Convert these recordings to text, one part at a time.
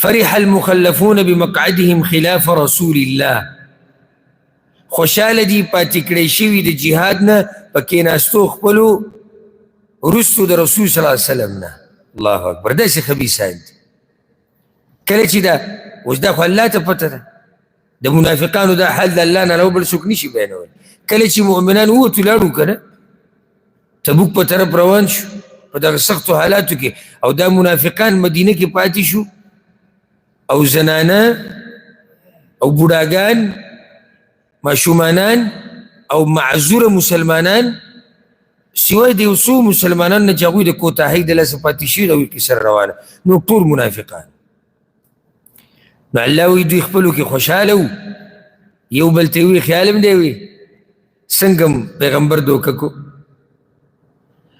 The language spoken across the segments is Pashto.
فرح المخلفون بمقعدهم خلاف رسول الله، خوشاله دي پاتې کړی شوي د جهاد نه په کېناستو خپلو وروستو د رسول صلی الله علیه وسلم نه. الله اکبر، داسې خبیثان دي. کله چې دا اوس دا خو الله ته پته ده، د منافقانو دا حال د الله نه علاوه بل څوک نشي بیانولی. کله چې مؤمنان ووتو لاړو که نه، تبوک په طرف روان شو په دغه سختو حالاتو کې، او دا منافقان مدینه کې پاتې شو، او زنانه او بوډاګان ماشومانان او معذوره مسلمانان سوای د یو څو مسلمانانو نه چې هغوی د کوتاهۍ د لاسه پاتې شوي د هغوی کیسه روانه، نو ټول منافقان. نو الله وایي دوی خپلو کې خوشحاله وو، یو بل ته وي خیال هم دی وي څنګه پیغمبر دوکه کو،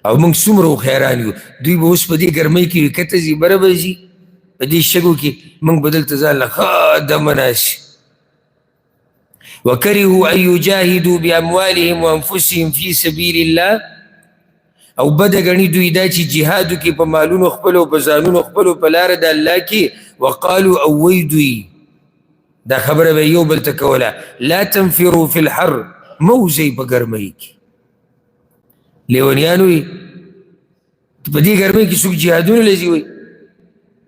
او موږ څومره هوښیاران یو. دوی به اوس په دې ګرمۍ کې کته ځي بره به ځي په دې شګو کې، موږ به دلته ځان له ښه دمه ناست. وکرهوا ان یجاهدوا باموالهم وانفسهم فی سبیل الله، او بده ګڼي دوی دا چې جهاد وکړي په مالونو خپلو په ځانونو خپلو په لاره د الله کې. وقالو او وایي دوی دا خبره به یو بل ته کوله، لا تنفروا فی الحر، مه وځئ په ګرمۍ کې. لیونیان وي په دې ګرمۍ کې څوک جهادونه لځي وي.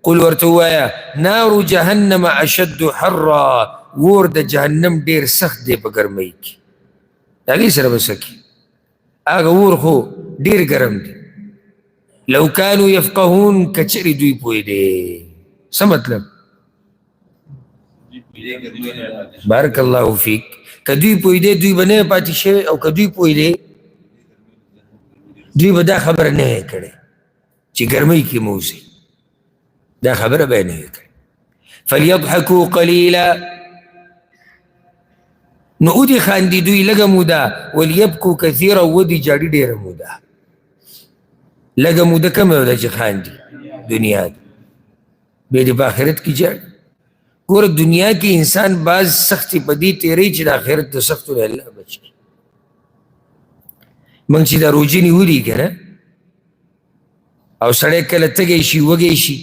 قل ورته ووایه نار جهنم اشد حرا، ور د جهنم ډېر سخت دی په ګرمۍ کې، د هغې سره به څه کوي؟ هغه ور خو ډېر ګرم دی. لو کانو یفقهون، که چېرې دوی پوهېدی. څه مطلب؟ بارک الله فیک. که دوی پوهېدی دوی به نه پاتې شوی، او که دوی پوهېدی دوی به دا خبره نه وی کړې چې ګرمۍ کې مه وځئ، دا خبره به یې نه وی کړې. فلیضحکو قلیلا، نو ودې خاندي دوی لږه موده، ولیبکو کثیرا، ودې جاړي ډېره موده. لږه موده کمه ده چې خاندي دنیا ده، بیا دې په آخرت کې جاړي. ګوره دنیا کې انسان بعض سختې په دې تېروي چې د آخرت د سختو نه الله بچ کړي. موږ چې دا روژې نیولي که نه، او سړی کله تږی شي وږی شي،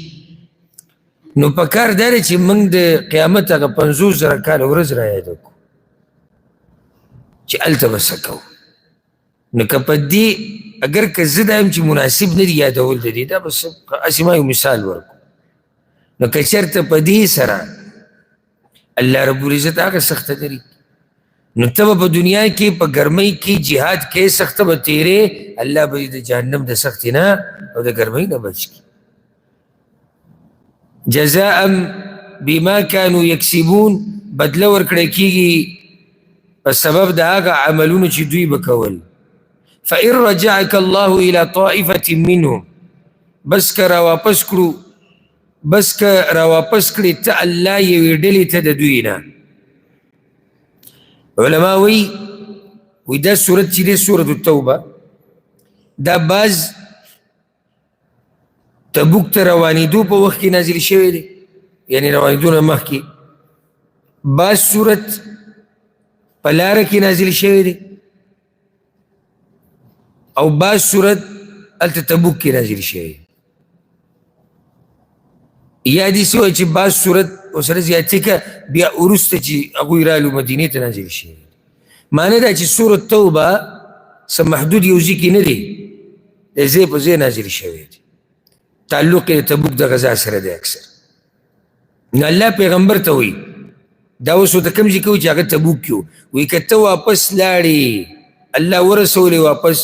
نو په کار دا دی چې موږ د قیامت هغه 50,000 کاله ورځ را یاده کړو چې هلته به څه کوو. نو که په دې اګر که زه دا یم چې مناسب نه دي یادول د دې، دا به هسې ما یو مثال ورکړو. نو که چېرته په دې سره الله رب العزت هغه سخته لري، نو ته به په دنیا کې په ګرمۍ کې جهاد کې سخته به تېرې، الله به دې د جهنم د سختې نه او د ګرمۍ نه بچ کړي. جزاء بما كانوا یکسبون، بدله ورکړی کېږي په سبب د هغه عملونو چې دوی به کول. فإن رجعك الله إلى طائفة منهم، بس که راواپس کړو، بس که راواپس کړې ته الله یوې ډلې ته د دوی نه. علما وایي وایي دا سورت چې دی سورت التوبه، دا بعض تبوک ته روانېدو په وخت کې نازل شوی دی، یعنې روانېدو نه مخکې. بعض سورت په لاره کې نازل شوی دی، او بعض سورت هلته تبوک کې نازل شوی دی. یا داسې وایي چې بعض سورت ورسره زیاتې که بیا وروسته چې هغوی رالو مدینې ته نازل شوی دی. معنی دا چې سورت توبه څه محدود یو ځای کې نه دی، د ځای په ځای نازل شوی دی، تعلق یې د تبوک د غزا سره دی اکثر. نو الله پیغمبر ته وایي دا اوس ورته کوم ځای کې و چې هغه تبوک کې و، وایي که ته واپس لاړې، الله ورسولې واپس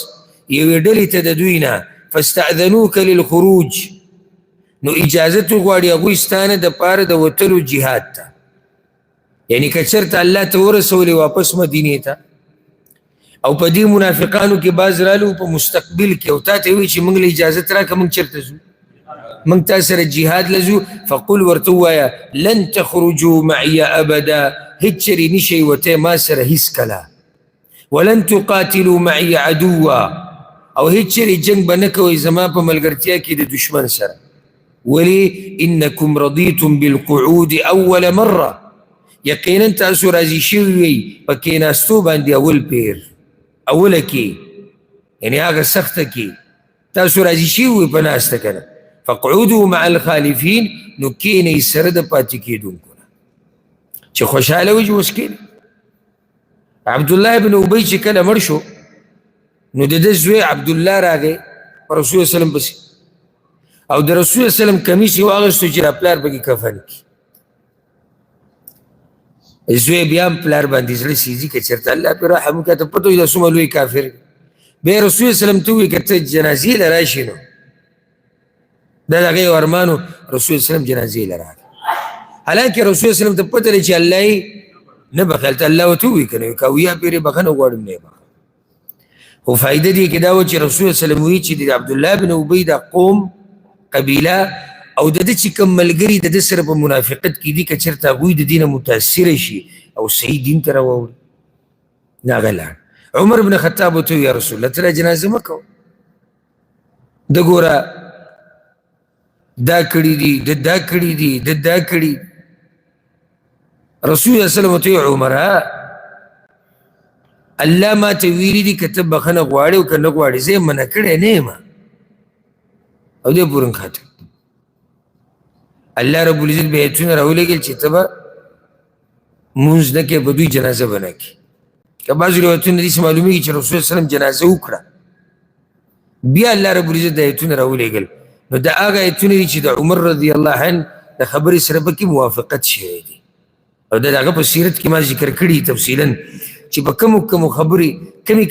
یوې ډلې ته د دوی نه، فاستأذنوک للخروج، نو اجازت وغواړي هغوی ستا نه دپاره د وتلو جهاد ته. یعنی که چېرته الله ته ورسولې واپس مدینې ته، او په دې منافقانو کې بعض رالو په مستقبل کې، او تا ته وایي چې موږ له اجازت راکړه، موږ چېرته ځو، موږ تا سره جهاد له ځو. فقل ورته ووایه لن تخرجوا معي ابدا، هېڅ چېرې نشئ وتی ما سره هېڅکله. ولن تقاتلوا معي عدوا، او هېڅ چېرې جنګ به نه کوئ زما په ملګرتیا کې د دشمن سره. ولې؟ انکم رضیتم بالقعود اول مره، یقینا تاسو راضي شوي وئ په کېناستو باندې اول پیر، اوله کې، یعنې هغه سخته کې تاسو راضي شوي وئ په ناسته که نه. فقعدوا مع الخالفین، نو کینئ سره د پاتې کېدونکو نه چې خوشحاله وي چې اوس کینئ. عبدالله بن ابی چې کله مړ شو نو د ده زوی عبدالله راغی په رسول الله وسلم پسې، او د رسول الله وسلم کمیس یې واغېستو چې دا پلار پکې کفن کړي. زوی بیا هم پلار باندې زړه سیځي که چېرته الله پرې رحم وکړي، ته پته وي دا څومره لوی کافر دی. بیا رسول الله وسلم ته وویل که ته جنازې له راشې نو دا د هغې یو ارمان و. رسول الله وسلم جنازې له راغی، حالانکه رسول الله وسلم ته پته ده چې الله یې نه بښي، هلته الله ورته وویل که نه که اویا پېرې بښنه غواړم نه یې بښه. خو فایده دې کې دا وه چې رسول الله وسلم وایي چې د عبدالله بن ابی دا قوم قبیله او د ده چې کوم ملګري د ده سره په منافقت کې دي، که چېرته هغوی د دې نه متاثره شي او صحیح دین ته راواوړي. نو هغه لاړ. عمر بن خطاب ورته وویل یا رسول الله ته دا جنازه مه کوه، ده ګوره دا کړي دي، ده دا کړي دي، ده دا کړي. رسول الله صلی الله علیه وسلم ورته وویل عمره الله ما ته ویلي دي که ته بښنه غواړې او که نه غواړې، زه یې منع کړی نه یم او دې پورې خاطر الله رب العزت به آیتونه راولېږل چې ته به مونځ نه کوې، په دوی جنازه به نه کوې. که بعضې روایتونه داسې معلومېږي چې رسول الله وسلم جنازه وکړه، بیا الله رب العزت د آیتونه راولېږل. نو دا هغه آیتونه دي چې د عمر رضی الله عنه د خبرې سره پکې موافقت شوی دی، او دا د هغه په سیرت کې ما ذکر کړي تفصیلا چې په کومو کومو خبرې کمې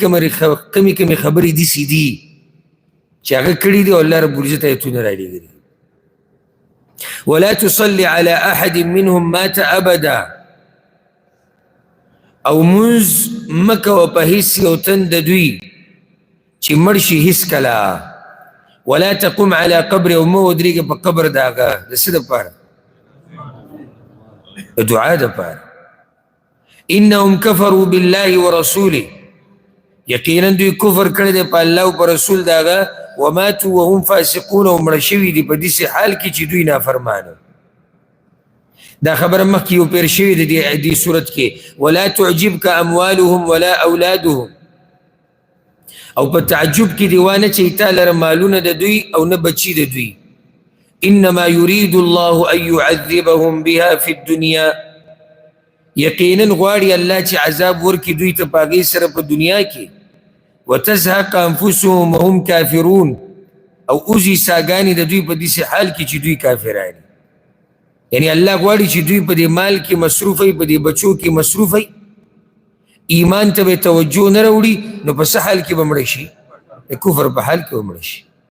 کمې خبرې داسې دي چې هغه کړي دي او الله رب العزت آیتونه رالیږلي. ولا تصلي على أحد منهم مات أبدا، او مونځ مه کوه په هیڅ یو تن د دوی چې مړ شي هیڅکله. ولا تقم على قبر، او مه ودرېږه په قبر د هغه. د څه دپاره؟ د دعا دپاره. انهم کفروا بالله ورسوله، یقینا دوی کفر کړی دی په الله او په رسول د هغه. وماتوا وهم فاسقون، او مړه شوي دي په داسې حال کې چې دوی نافرمانه. دا خبره مخکې یو پیر شوې ده دې صورت کې. ولا تعجبک اموالهم ولا اولادهم، او په تعجب کې دې وانه چې تا لره مالونه د دوی او نه بچي د دوی. انما يريد الله ان يعذبهم بها في الدنيا، یقینا غواړي الله چې عذاب ورکړي دوی ته په هغې سره په دنیا کې. وتزهق انفسهم وهم کافرون، او اوځي ساګانې د دوی په داسې حال کې چې دوی کافران. یعنی الله غواړي چې دوی په دې مال کې مصروف وي، په دې بچو کې مصروف وي، ایمان ته به توجه نه راوړي، نو په څه حال کې به مړه شي؟ د کفر په حال کې به مړه شي.